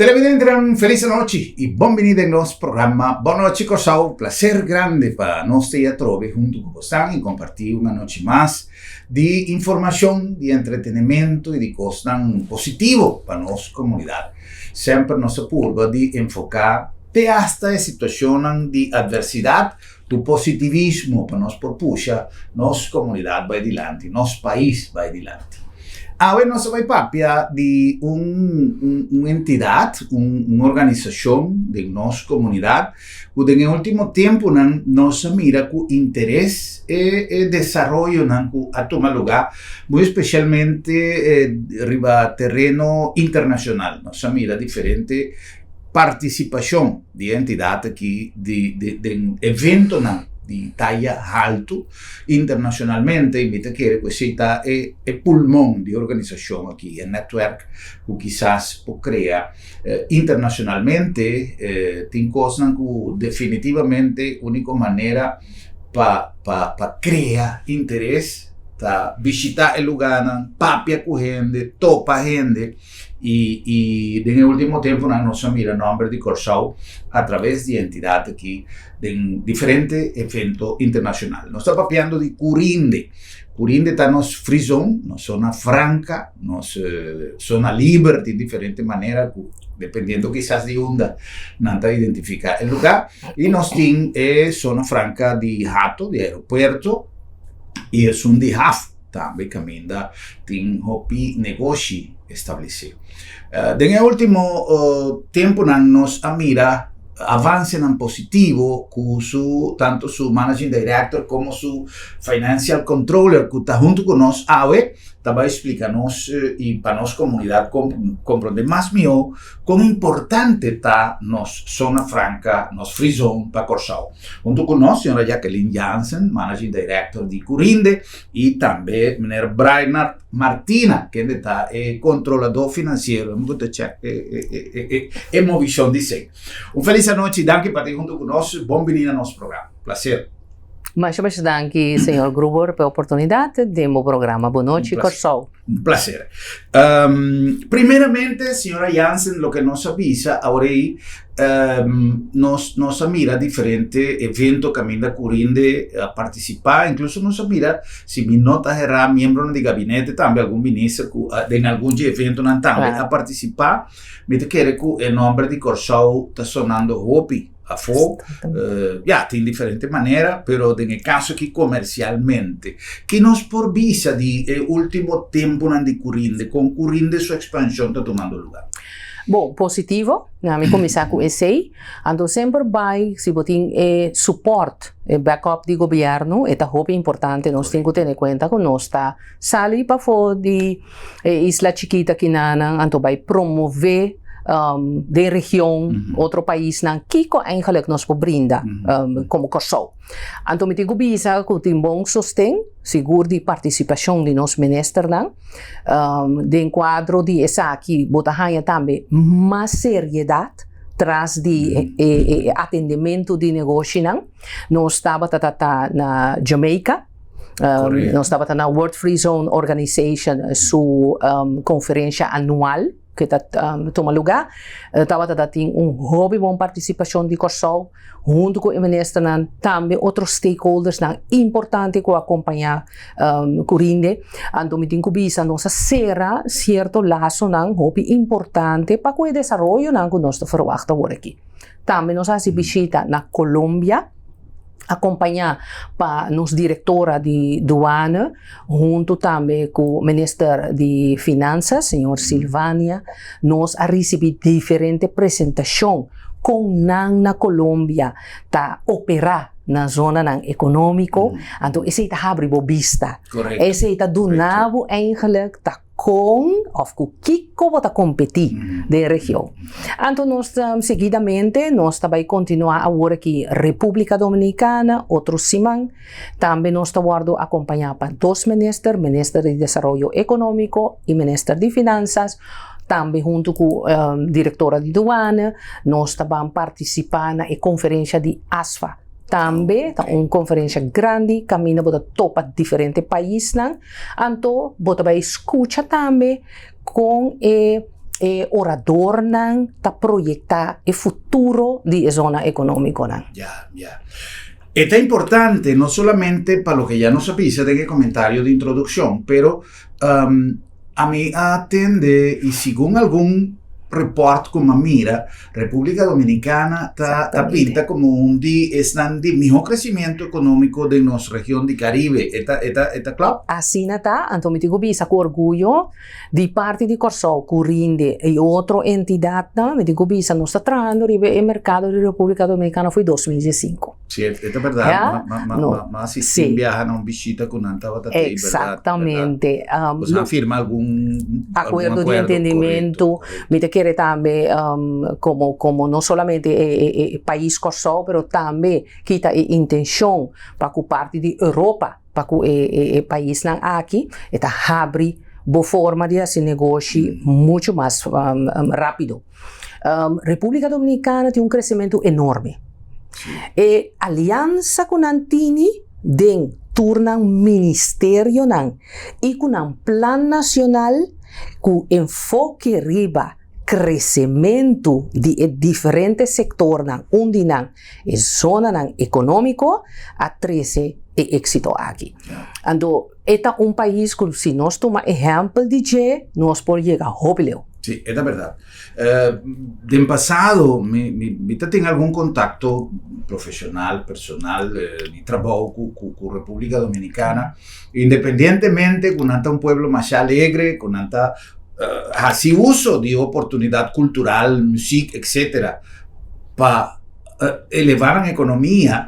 Televidentenan felis anochi y bon bini den nos programa Bon Nochi Kòrsou. Placer grandi pa nos ta y atrobe hunto cu bosan y comparti un anochi mas di informacion, di entretenimento y di cosnan positivo pa nos comunidad. Semper nos a purba di enfoca te hasta e situacionnan di adversidad cu positivismo pa nos por pusha nos comunidad bay dilanti, nos pais bay dilanti. Awe nos a bay papia di un un entidad, un un organisacion den nos comunidad cu den e ultimo temponan nos a mira cu interes e e desaroyonan cu a tuma lugar, muy especialmente riba tereno internacional. Nos a mira diferente partisipashon di e entidat aki di den eventonan di taya haltu internashonalmente i mi ta kere ku esei ta e e pulmon di e organisashon aki, e netwerk ku kisas por krea internashonalmente. Tin kosnan ku definitivamente uniko manera pa pa pa krea interes ta bishita e lugánan, papia ku hende, topa hende. I i den e ultimo temponan nos a mira nomber di Kòrsou a traves di e entidat aki den diferente evento internashonal. Nos ta papiando di Curinde. Curinde ta nos free zone, nos zona franka, nos zona liber tin diferente manera ku dependiendo kisas di unda nan ta identifiká e lugá. I nos tin e zona franka di Hato, di aeropuerto, i esun di haf. Tambe kaminda tin hopi negoshi establesé. Den e último tempunan nos a mira avansenan positivo ku su tantu su managing director komo su financial controller ku ta huntu ku nos awe ta bai splika nos i pa nos komunidat komprondé mas mihó kon importante ta nos zona franka, nos free zone pa Kòrsou. Huntu ku nos señora Jacqueline Jansen, managing director di Curinde, I tambe meneer Brainard Martina, kende ta e kontroladó finansiero. Mi ta check e movishon di sey. Un felis anochi, danki pa ta huntu ku nos. Bon bini na nos programa. Plaser. Masha masha danki señor Gruber pa e oportunidat den bo programa. Bon nochi Kòrsou. Un placer. Primeramente, señora Jansen, loke nos a bisa awor ei, nos, nos a mira diferente evento kaminda Curinde a partisipá, inkluso nos a mira, si mi no ta herá, miembronan di gabinete tambe, algun minister ku den algun dje eventonan tambe a partisipá. Mi ta kere ku e nomber di Kòrsou ta sonando hopi. Afó, ya, tin diferente manera, pero den e kaso aki komersialmente. Ki nos por bisa di e último tempunan di Curinde, kon Curinde su ekspanshon ta tumando lugá? Bon, positivo, na mi kuminsá ku esei. Anto semper bai si bo tin e support, e backup di gobièrnu, e ta hopi importante. Nos tin ku tene kuenta ku nos ta sali pafó di e isla chikit akinanan, anto bai promové den region, otro paisnan, kiko eigenlijk nos por brinda komo Kòrsou. Anto mi tin ku bisa ku tin bon sosten, sigur di partisipashon di nos ministernan. Den kuadro di esaki bo ta haña tambe mas seriedat tras di e atendementu di negoshinan. Nos tabata ta na Jamaica. Nos tabata na World Free Zone Organization su konferensha anual ku ta tuma lugá. Tabata ta tin un hopi bon partisipashon di Kòrsou huntu ku e ministernan, tambe otro stakeholdersnan importante ku a kompañá Curinde. Anto mi tin ku bisa nos a sera sierto lasonan hopi importante pa ku e desaroyonan ku nos ta ferwagt awor aki. Tambe nos a hasi bishita na Colombia. Acompañá pa nos directora di Douane, hunto tambe cu Minister di Finanzas, señor Silvania, nos a ricibi diferente presentacion con nan na Colombia ta opera na zonanan economico, anto esey ta habri bo bista, esey ta duna bo eigenlijk ta Kon òf ku kiko bo ta kompetí den e region. Anto nos seguidamente nos ta bai kontinuá awor aki Repúblika Dominikana otro siman. Tambe nos ta wòrdu akompañá pa dos minister, Minister di Desaroyo Ekonómiko i Minister di Finansas, tambe huntu ku Direktora di Duane nos ta ban partisipá na e konferensha di ASFA. Tambe ta un konferensha grandi kaminda bo ta topa diferente paisnan. Anto bo ta bai skucha tambe kon e E oradornan ta proyektá e futuro di e zona ekonómikonan. Ya, ya. E ta importante no solamente pa loke ya nos a bisa den e komentario di introdukshon, pero ami a tende i segun algun report ku mi a mira, Repúblika Dominikana ta ta pinta komo un di esnan di mihó kresimento ekonómiko den nos region di Karibe. E ta e ta e ta klòp? Asina ta, anto mi tin ku bisa ku orguyo Di parti di Kòrsou ku rinde i otro entidatnan, mi tin ku bisa nos ta trahando riba e merkado di Repúblika Dominikana for 2015. Sí, e ta bèrdat. Ja? Ma, ma, No. ma, ma asistí Sí. un biaha na un bishita ku nan tabata tei, bèrdat, bèrdat. Eksaktamente. Boso a firma algun, algun Akuerdo di akuerdo, entendimentu. korekto, korekto. Mi ta kere tambe komo komo no solamente e e e pais Kòrsou, pero tambe kita e intenshon pa ku parti di Europa. Pa ku e e paisnan aki e ta habri bo forma di hasi negoshi muchu mas rápido. Repúblika Dominikana tin un kresementu enorme. E aliansa ku nan tini den tur nan ministerionan i ku nan plan nasional ku enfoke riba kresementu di e diferente sektornan un di nan e zonanan ekonómiko a trese e éksito aki. Anto e ta un pais ku si nos tuma ehèmpel di dje nos por yega hopi leu. Sí, e ta bèrdat. Den pasado mi mi ta tin algun kontakto profeshonal, personal, di trabou ku ku Repúblika Dominikana, independientemente ku nan ta un pueblo masha alegre, ku nan ta hasi uso di oportunidat kultural, muzik, etcetera, pa elevá nan ekonomia,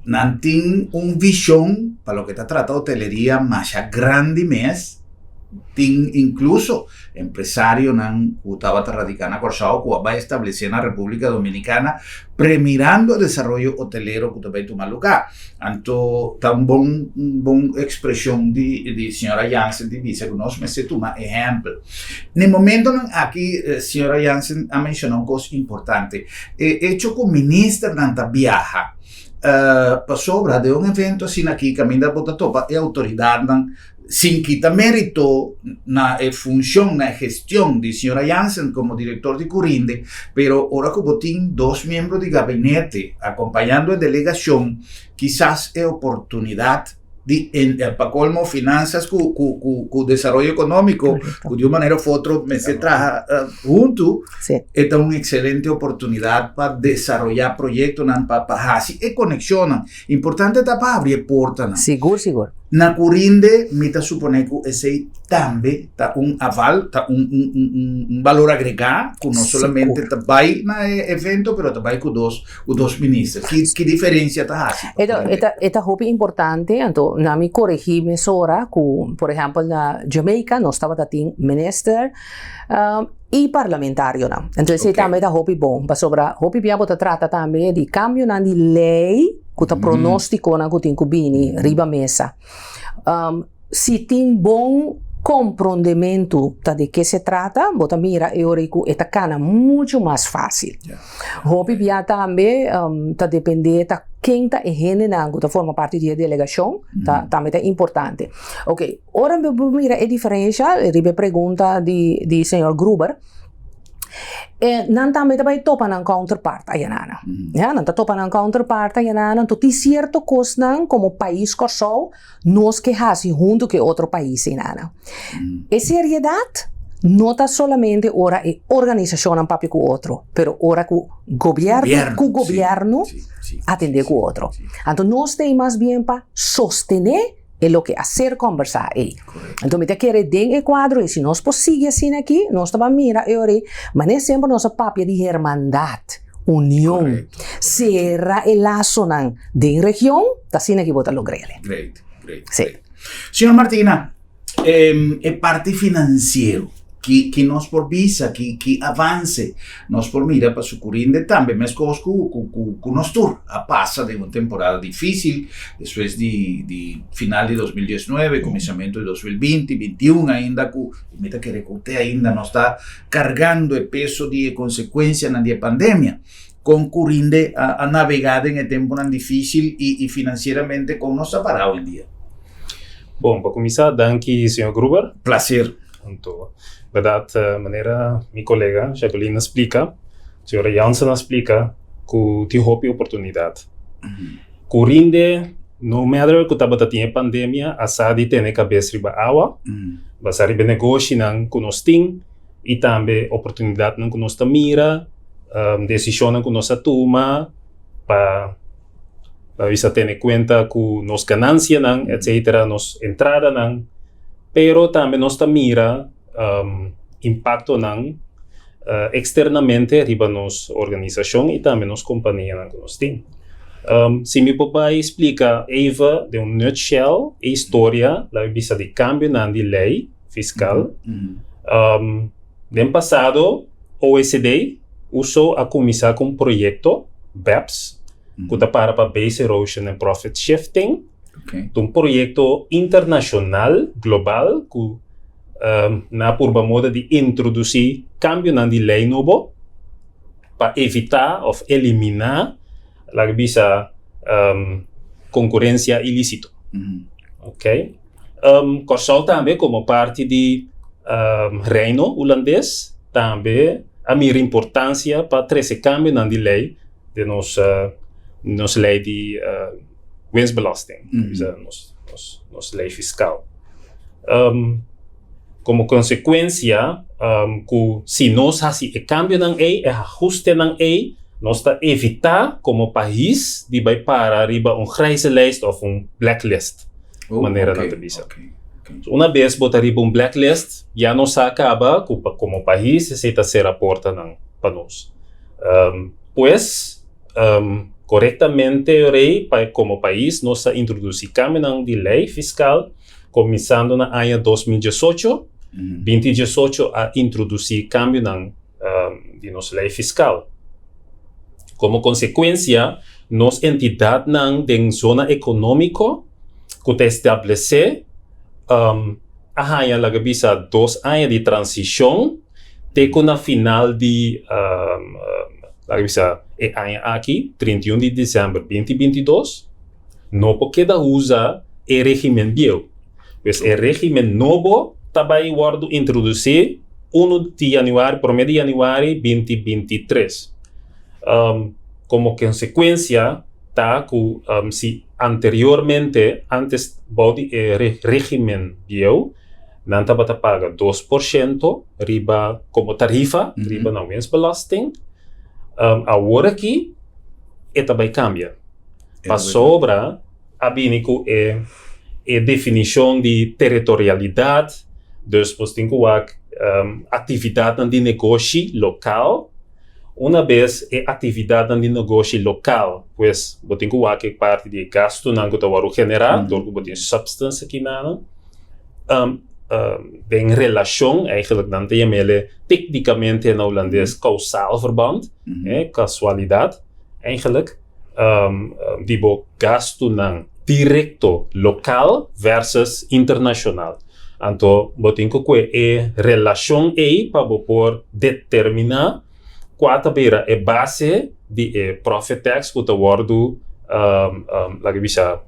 nan tin un vishon pa loke ta trata hoteleria masha grandi mes, tin inkluso empresarionan ku tabata radiká na Kòrsou ku a bai establesé na Repúblika Dominikana premirando e desaroyo hotelero ku ta bai tuma lugá. Anto ta un bon un bon ekspreshon di di señora Jansen di bisa ku nos mester tuma ehèmpel. Na e momentonan aki señora Jansen a menshoná un kos importante, e echo ku ministernan ta biaha pasobra den un evento asina aki kaminda bo ta topa e outoridatnan Sin kita merito na e funcion, na e gestion di señora Jansen como director di Curinde, pero ora cu bo tin dos miembro di gabinete acompañando e delegacion, kisas e oportunidad di pa colmo finanzas cu cu cu desaroyo economico cu di un manera of otro mester traha hunto, e ta un excelente oportunidad pa desaroya proyectonan, pa haci e conexionnan. Importante ta pa habri e portanan. Sigur, sigur. Na Curinde mi ta supone ku esei tambe ta un aval, ta un un un un un balor agregá ku no solamente ta bai na e evento pero ta bai ku dos ku dos minister. Ki ki diferensia ta hasi pa E ta Curinde? e ta e ta hopi importante, anto na mi koregí mesora ku por ehèmpel na Jamaica nos tabata tin minister i parlamentarionan. Entonces esei tambe ta hopi bon, pasobra hopi bia bo ta trata tambe di kambionan di lei ku ta pronóstikonan ku tin ku bini riba mesa. Si tin bon komprondementu ta di ke se trata, bo ta mira e ora ei ku e ta kana muchu mas fásil. Hopi bia tambe ta dependé ta ken ta e hendenan ku ta forma parti di e delegashon, ta tambe ta importante. Oke. Ora mi por mira e diferensha riba e pregunta di di señor Gruber, e nan tambe ta bai topa nan counterpart ayanana. Ya, nan ta topa nan counterpart ayanana, anto tin sierto kosnan komo pais Kòrsou nos ke hasi huntu ku e otro pais einana. E seriedat no ta solamente ora e organisashonnan papia ku otro, pero ora ku gobièrnu ku gobièrnu atendé ku otro. Anto nos ta ei mas bien pa sostené e loke a ser kombersá ei. Anto mi ta kere den e kuadro ei, si nos por sigui asina aki, nos ta ban mira e ora ei, manera semper nos a papia di hermandat, union, sera e lasonan den region, ta asina ki bo ta logr'el. Great, great, Sí. great. Señor Martina, e parti finansiero, ki ki nos por bisa, ki ki avanse nos por mira pa Sucurinde tambe meskos ku ku ku ku nos tur a pasa den un temporada difisil despues di di final di 2019, kuminsamentu di 2020, 21 ainda ku mi ta kere ku te ainda nos ta kargando e peso di e konsekuensianan di e pandemia. Kon Curinde a a navegá den e tempunan difisil i i finansieramente kon nos ta pará oyendia? Bon, pa kuminsá, danki señor Gruber. Plaser. Anto, Bèrdat, manera mi kolega Jacqueline a splika, señora Jansen a splika ku tin hopi oportunidat. Ku rinde, no matter ku tabata tin e pandemia, a sa di tene kabes riba awa, basá riba e negoshinan ku nos tin i tambe oportunidatnan ku nos ta mira, desishonnan ku nos a tuma pa bisa tene kuenta ku nos ganansianan, etsetera, nos entradanan. Pero tambe nos ta mira impactonan externamente riba nos organisacion y tambe nos companianan cu nos tin. Si mi por bay splica even den un nutshell e historia labi bisa di cambionan di ley fiscal. Den pasado OECD uso a cuminsa cu un proyecto, BEPS, cu ta para pa Base Erosion and Profit Shifting. Ta un proyekto internashonal, global, ku nan a purba moda di introdusí kambionan di lei nobo pa evitá òf eliminá, laga bisa, konkurensia ilísito. Oke. Kòrsou tambe komo parti di Reino Hulandes tambe a mira importansia pa trese kambionan di lei den nos nos lei di winstbelasting, bisa nos nos nos lei fiskal. Komo konsekuensia ku si nos hasi e kambionan ei, e ahustenan ei, nos ta evitá komo pais di bai para riba un grijze lijst òf un blacklist, manera nan ta bisa. Una bes bo ta riba un blacklist, ya nos sa kaba ku komo pais esei ta sera portanan pa nos. Pues, korektamente rei pa komo pais nos a introdusí kambionan di lei fiskal kuminsando na aña 2018. 2018 a introdusí kambionan di nos lei fiskal. Komo konsekuensia nos entidatnan den zona ekonómiko ku ta establesé a haña laga bisa dos aña di transishon te ku na final di laga bisa e aña aki, 31 di desèmber 2022, no por keda usa e régimen bieu. Pues e régimen nobo ta bai wòrdu introdusí unu di yanüari, promé di yanüari 2023. Komo konsekuensia ta ku si anteriormente, ántes bou di e régimen bieu, Nan tabata paga 2% riba komo tarifa riba nan winstbelasting. Awor aki e ta bai kambia. Pasobra a bini ku e e definishon di teritorialidat, dus nos tin ku wak aktividatnan di negoshi lokal. Una bes e aktividatnan di negoshi lokal, pues bo tin ku wak e parti di e gastunan ku ta wòrdu generá dor ku bo tin substance aki nan. Den relashon, eigenlijk nan ta yam'ele téknikamente na hulandes kausaal verband, kasualidat, eigenlijk di bo gastunan direkto lokal versus internashonal. Anto bo tin ku kue e relashon ei pa bo por determiná kua ta bira e base di e profit tax ku ta wòrdu laga bisa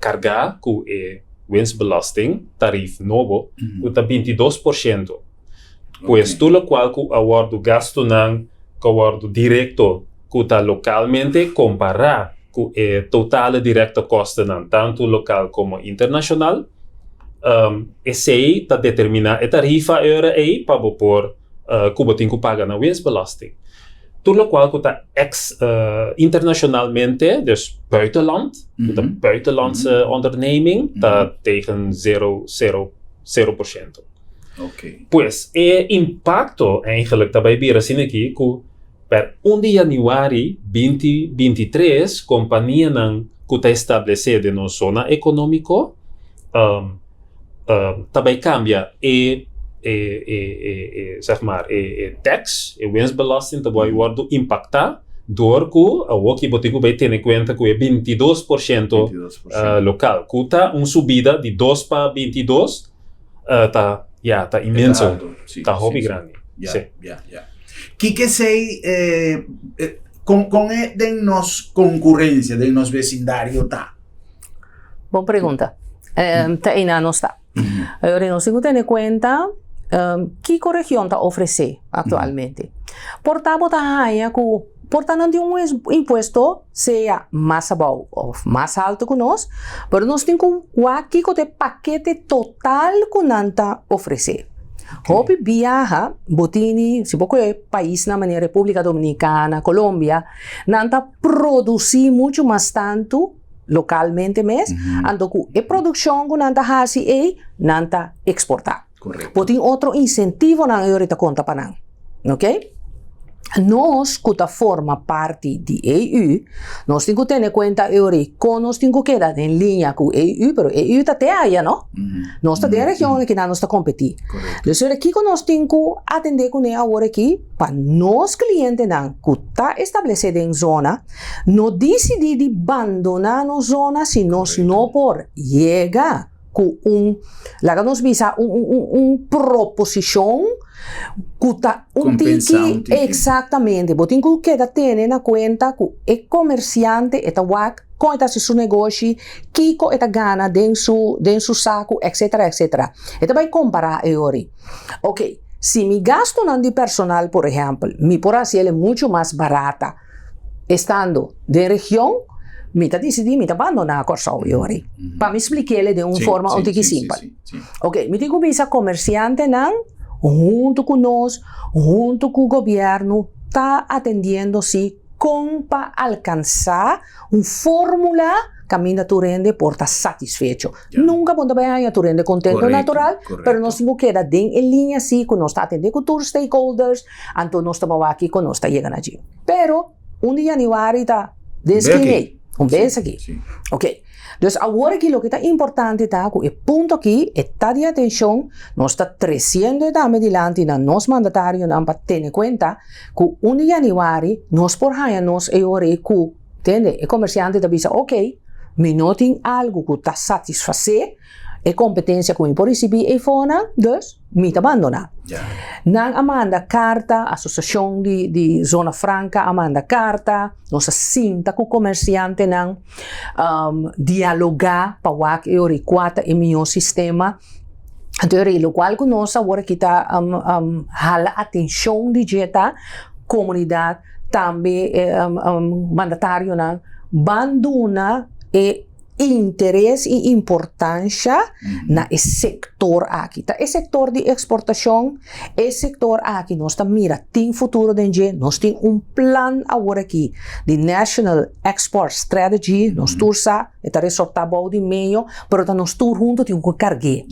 kargá ku e winstbelasting tarif nobo ku ta 22%. Pues tur lokual ku a wòrdu gastunan ku a wòrdu direkto ku ta lokalmente kompará ku e totale direkte kostenan tantu lokal komo internashonal, esei ta determiná e tarifa e ora ei pa bo por ku bo tin ku paga na winstbelasting. Tur lokual ku ta ex internashonalmente, dus buitenland, ku ta buitenlandse onderneming, ta tegen zero, zero, zero por shento. Pues e impakto eigenlijk ta bai bira asina aki ku per un di yanüari 2023 kompanianan ku ta establesé den nos zona ekonómiko ta bai kambia e e zeg maar e tax, e winstbelasting ta bai wòrdu impaktá dor ku awoki bo tin ku bai tene kuenta ku e 22% lokal ku ta un subida di dos pa 22 ta ya ta inmenso, ta hopi grandi. Ya, ya, ya. Kiko esei kon kon e den nos konkurensia, den nos besindario ta? Bon pregunta. Ta einan nos ta. Ayora nos tin ku tene kuenta. Kiko region ta ofresé aktualmente? Por ta bo ta haña ku por ta nan tin un impuesto sea mas abou òf mas haltu ku nos, pero nos tin ku wak kiko ta e pakete total ku nan ta ofresé. Hopi biaha bo tini, si bo kohe paisnan manera Repúblika Dominikana, Colombia, nan ta produsí muchu mas tantu lokalmente mes, anto ku e produkshon ku nan ta hasi ei, nan ta eksportá. Bo tin otro insentivonan e ora ta konta pa nan. Ok? Nos ku ta forma parti di EU, nos tin ku tene kuenta e ora kon nos tin ku keda den liña ku EU, pero EU ta te aya, no? Nos ta den region aki nan nos ta kompetí. Dus ora kiko nos tin ku atendé kuné awor aki pa nos klientenan ku ta establesé den zona no disidí di bandoná nos zona si nos no por yega ku un, laga nos bisa, un un un un proposishon ku ta un tiki, eksaktamente, bo tin ku keda tene na kuenta ku e komersiante e ta wak kon e ta hasi su negoshi, kiko e ta gana den su den su saku, etsetera, etsetera. E ta bai kompará e ori. Oke, si mi gastunan di personal, por ehèmpel, mi por hasi el muchu mas barata estando den region, mi ta disidí mi ta bandoná Kòrsou e ori. Pa mi splik'el den un forma un tiki simpel. Oke, mi tin ku bisa komersiantenan huntu ku nos, huntu ku gobièrnu ta atendiendo si kon pa alkansá un fórmula kaminda tur hende por ta satisfecho. Nunka bo no ta bai haña tur hende kontento natural, pero nos tin ku keda den e liña si ku nos ta atendé ku tur stakeholders, anto nos ta bawaki ku nos ta yega na dje. Pero un di yanüari ta den skin ei, un bes aki. Ok, dus awor aki loke ta importante ta ku e punto aki e ta di atenshon, nos ta tresiendo e tambe dilanti na nos mandatarionan pa tene kuenta ku un di yanüari nos por haña nos e ora ei ku, tende, e komersiante ta bisa ok, mi no tin algu ku ta satisfasé e kompetensia ku mi por risibí eifonan, dus mi ta bandoná. Nan a manda karta, asosiashon di di Zona Franka a manda karta, nos a sinta ku komersiantenan, dialogá pa wak e ora i kua ta e mihó sistema. Anto e ora ei lokual ku nos awor aki ta hala atenshon di dje ta komunidat, tambe e mandatarionan ban duna e interes i importansha na e sektor aki. Ta e sektor di eksportashon, e sektor aki nos ta mira tin futuro den dje, nos tin un plan awor aki di National Export Strategy, nos tur sa e ta resortá bou di medio, pero ta nos tur huntu tin ku karg'é.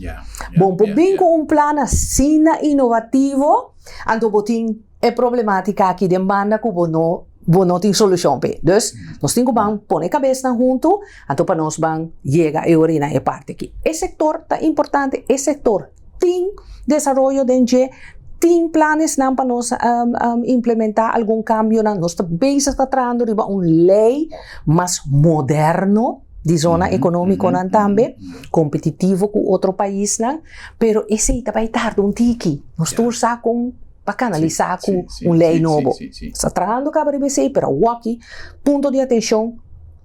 Bon por bin ku un plan asina inovativo, anto bo tin E problematica aki den banda cu bo no bo no tin solucion p'e. Dus, nos tin cu ban pone cabesnan hunto, anto pa nos ban yega e ora na e parti aki. E sector ta importante, e sector tin desaroyo den dje, tin planesnan pa nos implementa algun cambionan, nos ta bezig ta trahando riba un ley mas moderno di zona economiconan tambe, competitivo cu otro paisnan, pero esey ta bay tarda un tiki, nos tur sa con. pa kanalisá ku un lei nobo. Sa trahando kaba riba esei, pero awoki punto di atenshon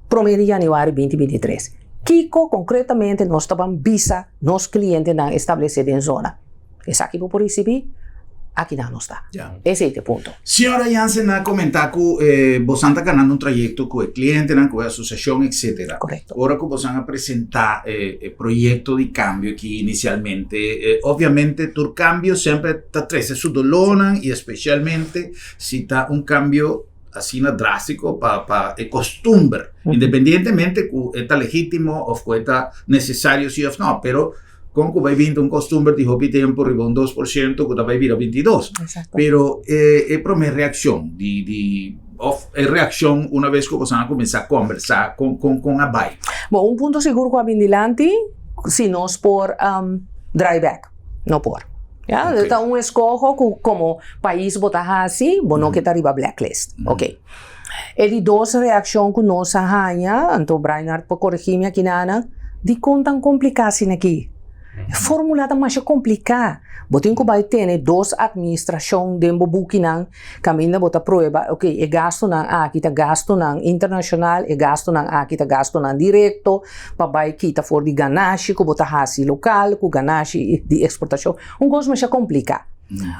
promé di yanüari 2023. Kiko konkretamente nos ta ban bisa nos klientenan establesé den zona? Esaki bo por risibí, akinan nos ta. Esei ta e punto. Señora Jansen a komentá ku bosan ta ganando un trayekto ku e klientenan, ku e asosiashon, etsetera. Korekto. Ora ku bosan a presentá e proyekto di kambio aki inisialmente, obviamente tur kambio semper ta trese su dolónan i espesialmente si ta un kambio asina drástiko pa pa e kostumber, independientemente ku e ta legítimo òf ku e ta nesesario si òf no, pero kon ku bai binti un kostumber di hopi tempu riba un 2% ku ta bai bira 22. Pero e e promé reakshon di di òf e reakshon una bes ku boso a kuminsá kombersá kon kon kon a bai? Bon, un punto sigur ku a bin dilanti, si nos por draai bèk. No por. Ya, okay. Ta un eskoho ku komo pais bo ta hasi, bo no ke ta riba blacklist. Ok. E di dos reakshon ku nos a haña, anto Brainard por korregí mi aki nana, dikon tan kompliká asina aki? E formula ta masha kompliká. Bo tin ku bai tene dos atministrashon den bo bukinan kaminda bo ta prueba, ok, e gastunan aki ta gastunan internashonal, e gastunan aki ta gastunan direkto, pa bai kita for di ganashi ku bo ta hasi lokal ku ganashi di eksportashon. Un kos masha kompliká.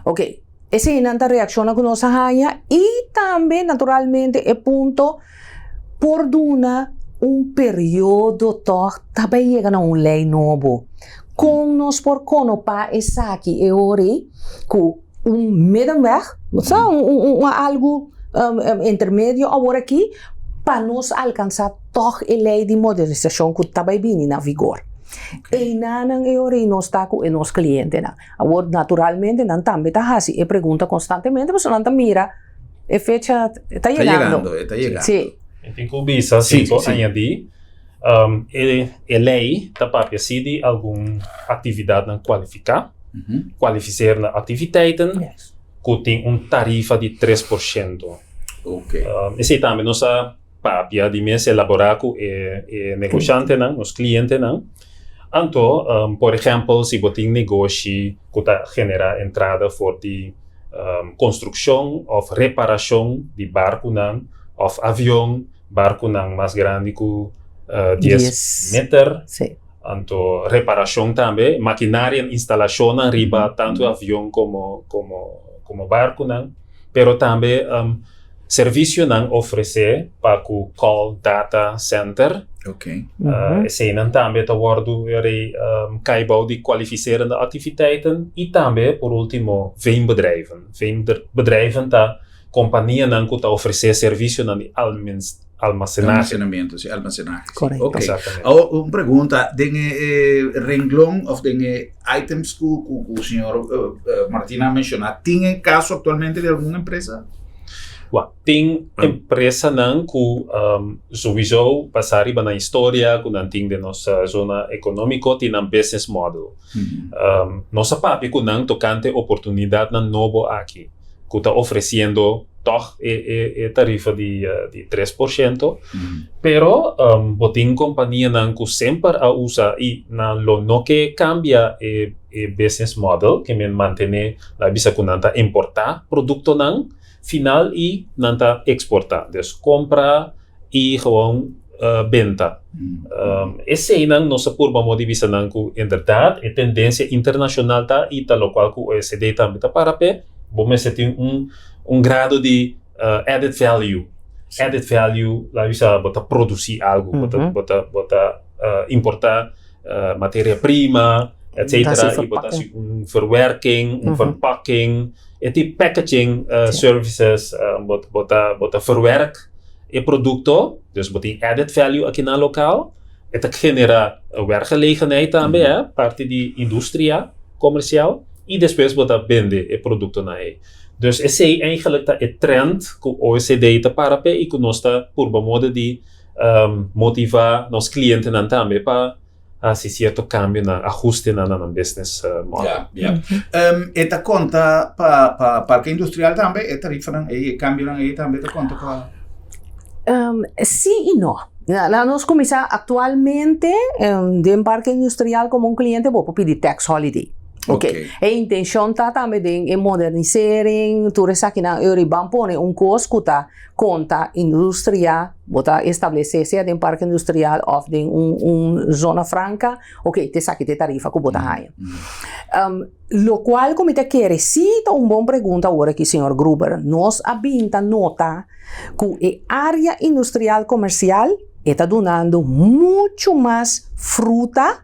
Ok, eseinan ta reakshonnan ku nos a haña i tambe naturalmente e punto por duna un periodo tòg ta bai yega na un lei nobo. Kon nos por konopá esaki e ora ei ku un middenweg, sa un algu intermedio awor aki pa nos alkansá tòg e lei di modernisashon ku ta bai bini na vigor. Einanan e ora ei nos ta ku e nos klientenan. Awor naturalmente nan tambe ta hasi e pregunta konstantemente pasobra nan ta mira E fecha ta yegando. Ta yegando, e ta yegando. Sí. Mi tin ku bisa, si por añadí, e lei ta papia sí di algun aktividatnan kualifiká, kwalifiserende activiteiten, ku tin un tarifa di 3%. Esei tambe nos a papia di mes elaborá ku e negoshantenan, nos klientenan. Anto, por ehèmpel, si bo tin negoshi ku ta generá entrada for di konstrukshon òf reparashon di barkunan òf avion, barkunan mas grandi ku dies meter, anto reparashon tambe, makinaria en instalashonnan riba tantu avion komo komo barkunan, pero tambe Servisionan ofresé pa ku Call Data Center. Eseinan tambe ta wòrdu kai bou di kwalifiserende aktiviteiten i tambe por último veenbedrijven. Veenbedrijven ta kompanianan ku ta ofresé servisionan di almasenahe. Almasenamentu, si, almasenahe. Si. Oké. Awor un pregunta, den e renglon òf den e items ku ku señor Martina a menshoná, tin e kaso aktualmente di algun empresa? Wak, tin empresanan ku souiso basá riba nan historia ku nan tin den nos zona ekonómiko tin nan business model. Nos a papia ku nan tokante oportunidatnan nobo aki ku ta ofresiendo tòg e tarifa di 3%, pero bo tin kompanianan ku semper a usa i nan lo no ke kambia e business model, ke men mantené, nan a bisa ku nan ta importá produktonan final i nan ta eksportá. Dus kompra i gewoon benta. Eseinan nos a purba moda di bisa nan ku inderdat e tendensia internashonal ta i ta lokual ku OECD tambe ta para p'e, bo mester tin un un grado di added value. Added value laga bisa bo ta produsí algu, bo ta bo ta bo ta importá materia prima etcetera i bo ta hasi un verwerking, un verpakking, e tin packaging services bo bo ta bo ta verwerk e produkto, dus bo tin added value aki na lokaal, e ta genera werkgelegenheid tambe hè, parti di industria komersial i despues bo ta bende e produktonan ei. Dus esei eigenlijk ta e trend ku OECD ta para p'e i ku nos ta purba moda di motiva nos klientenan tambe pa hasi sierto kambionan, ahustenan na nan business model. Ja, ja. E ta konta pa pa parke industrial tambe, e tarifanan ei, e kambionan ei tambe ta konta pa. Sí i no. Laga nos kuminsá aktualmente den parke industrial komo un kliente bo por pidi tax holiday. Ok. E intenshon ta tambe den e modernisering, tur esakinan, e ora ei ban pone un kos ku ta konta industria, bo ta establesé sea den parke industrial òf den un un zona franka, ok, ta esaki ta e tarifa ku bo ta haña. Lokual ku mi ta kere sí ta un bon pregunta awor aki señor Gruber, nos a bin ta nota ku e área industrial komersial e ta dunando muchu mas fruta,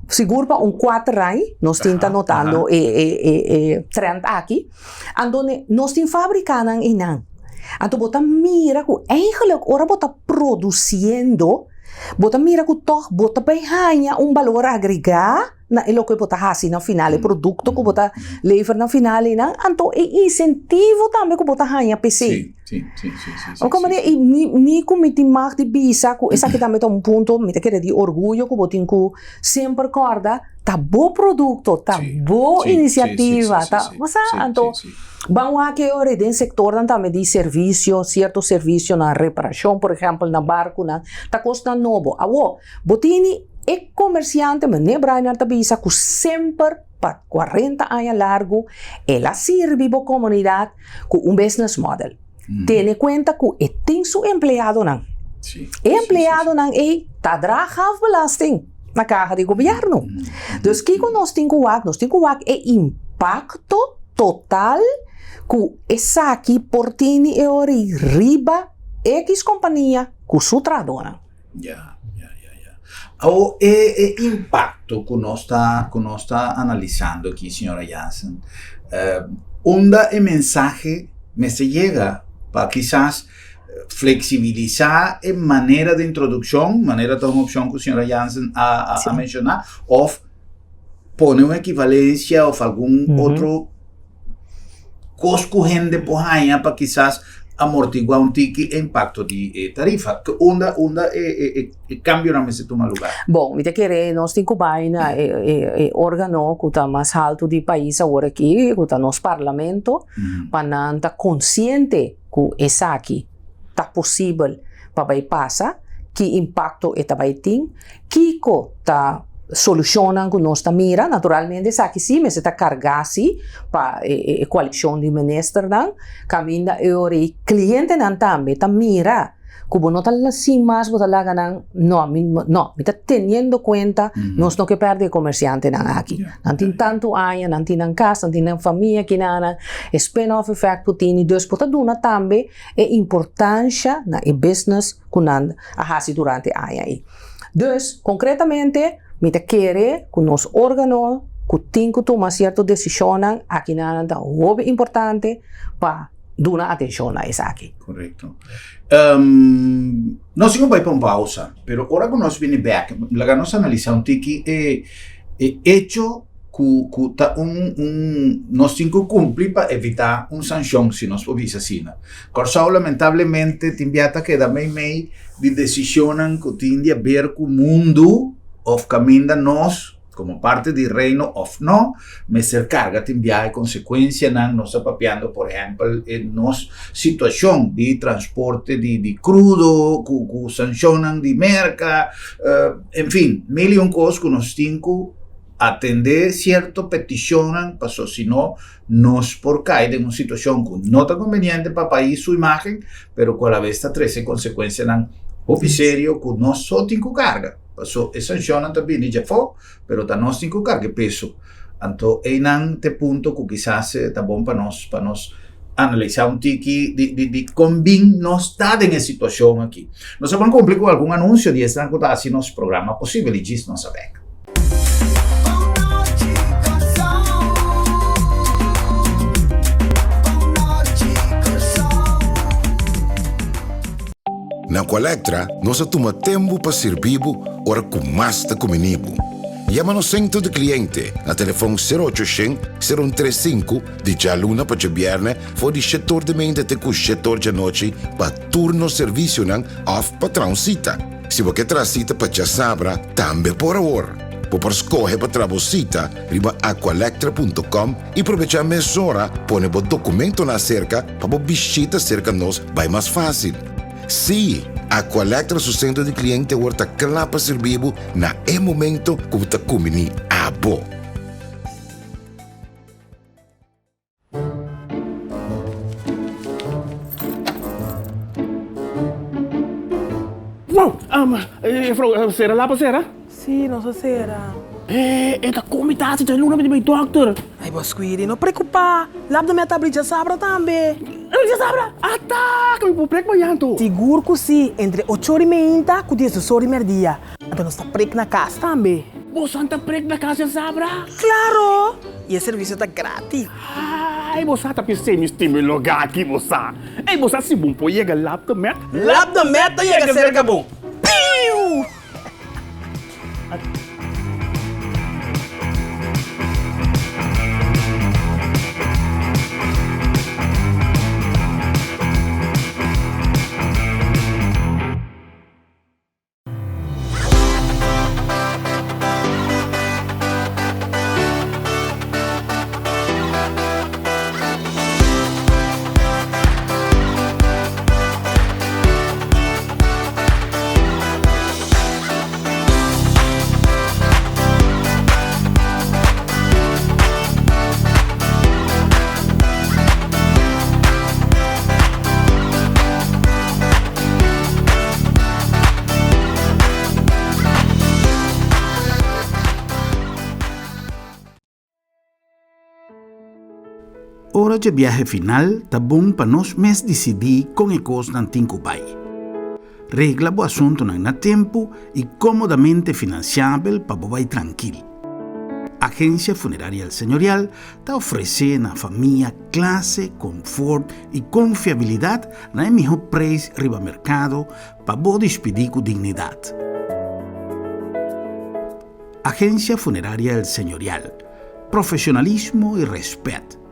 sigur pa un kuater aña nos tin ta notando e e e trend aki. Anto nos tin fabrikanan einan. Anto bo ta mira ku eigenlijk ora bo ta produsiendo, bo ta mira ku tòg bo ta bai haña un balor agregá na e loke bo ta hasi na final, e produkto ku bo ta lever na final einan. Anto e insentivo tambe ku bo ta haña p'esei. Oko manera i mi mi ku mi tin mag di bisa ku esaki tambe ta un punto mi ta kere di orguyo ku bo tin ku semper kòrda. Ta bo produkto, ta bo inisiativa, ta, bo sa, anto ban wak e ora den sektornan tambe di servisio, sierto servisionan, reparashon por ehèmpel na barkunan, ta kosnan nobo. Awor, bo tini E komersiante Meneer Brainard ta bisa ku semper pa 40 aña largu el a sirbi bo komunidat ku un business model. Tene kuenta ku e tin su empleadonan. E empleadonan ei ta draga afbelasting na kaha di gobièrnu. Dus kiko nos tin ku wak? Nos tin ku wak e impakto total ku esaki por tini e ora ei riba ekis kompania ku su trahadónan. Ya, ya, ya, ya. Awo e e impacto ku nos ta ku nos ta analisando aki, señora Jansen, eh, unda e mensahe mester yega pa kisas flexibilisa e manera di introdukshon, manera ta un opshon ku señora Jansen a a menshoná, òf pone un ekivalencia of algun otro kos ku hende por haña pa kisas amortigua un tiki e impakto di e tarifa. Ke unda unda e e e e kambionan mester tuma lugar? Bon, mi ta kere nos tin ku bai na e e e organo ku ta mas haltu di pais awor aki, ku ta nos parlamento, pa nan ta konsiente ku esaki ta posibel pa bai pasa, ki impakto e ta bai tin, kiko ta solushonnan ku nos ta mira. Naturalmente esaki si mester ta kargá si pa e koalishon di ministernan, kaminda e ora ei klientenan tambe ta mira ku bo no ta sin mas bo ta laga nan, no mi no mi ta teniendo kuenta nos no ke pèrdè e komersiantenan aki. Nan tin tantu aña, nan tin nan kas, nan tin nan famia kinanan, e spin off effect ku tini, dus bo ta duna tambe e importansha na e business ku nan a hasi durante e aña ei. Dus, konkretamente, mi ta kere ku nos organo ku tin ku tuma sierto desishonnan akinanan ta hopi importante pa duna atenshon na esaki. Korekto. Nos tin ku bai pa un pausa, pero ora ku nos bini bèk, laga nos analisá un tiki e e echo ku ku ta un un nos tin ku kumpli pa evitá un sanshon, si nos por bisa asina. Kòrsou lamentablemente tin bia ta keda meimei di desishonnan ku tin di aber ku mundu òf kaminda nos komo parti di Reino òf no, mester karga tin bia e konsekuensianan. Nos ta papiando por ehèmpel e nos situashon di transporte di di krudo ku ku sanshonnan di Merka, en fin, mil i un kos ku nos tin ku atendé sierto petishonnan paso si no nos por kai den un situashon ku no ta konveniente pa pais su imágen, pero ku alabes ta trese konsekuensianan hopi serio ku nos so tin ku karga. Paso e sanshonnan ta bini djafó, pero ta nos tin ku karga e peso. Anto einan ta e punto ku kisas ta bon pa nos pa nos analisá un tiki di di di kon bin nos ta den e situashon aki. Nos a ban kumpli ku algun anunsio di esnan ku ta hasi nos programa posibel i djis nos a bek. Na Aqualectra nos a tuma tempu pa sirbi bo ora ku mas ta kumini bo. Yama nos sentro di kliente na telefon sero ocho shen, sero un tres sinku di djaluna pa djabièrnè for di shetor di meinta te ku shetor djanochi pa tur nos servisionan òf pa traha un sita. Si bo ke traha sita pa djasabra, tambe por awor. Bo por skohe pa traha bo sita riba aqualectra punto com i probechá mesora pone bo dokumentonan aserka pa bo bishita serka nos bai mas fásil. Sí, Aqualectra su sentro di kliente awor ta kla pa sirbi bo na e momento ku bo ta kumbiní abo. Wow! Juffrouw, sera lap a sera? Sí, nos a sera. E, e ta komi ta hasi djaluna mi di bai dòkter. Ai, bo Squiri, no preokupá. Lap den mi a ta abri djasabra tambe. Abri djasabra? Ata! Ku mi por prek mañan anto? Sigur ku sí, entre ocho ora i meinta ku diesdos ora i mèrdia. Anto nos ta prek na kas tambe. Boso ta prek na kas djasabra? Klaro! I e servisio ta gratis. Ai, bo sa ta p'esei mi stima e lugá aki, bo sa. Ei, bo sa si bon por yega Lap de Met? Lap de Met ta yega serka bo. Piu! Ora dje biahe final ta bon pa nos mes disidí kon e kosnan tin ku bai. Regla bo asuntunan na tempu i kómodamente finansiabel pa bo bai trankil. Agensia Funeraria El Señorial ta ofresé na famia klase, konfort i konfiabilidat na e mihó preis riba merkado pa bo dispidí ku dignidat. Agensia Funeraria El Señorial, Profesionalismo i rèspèt.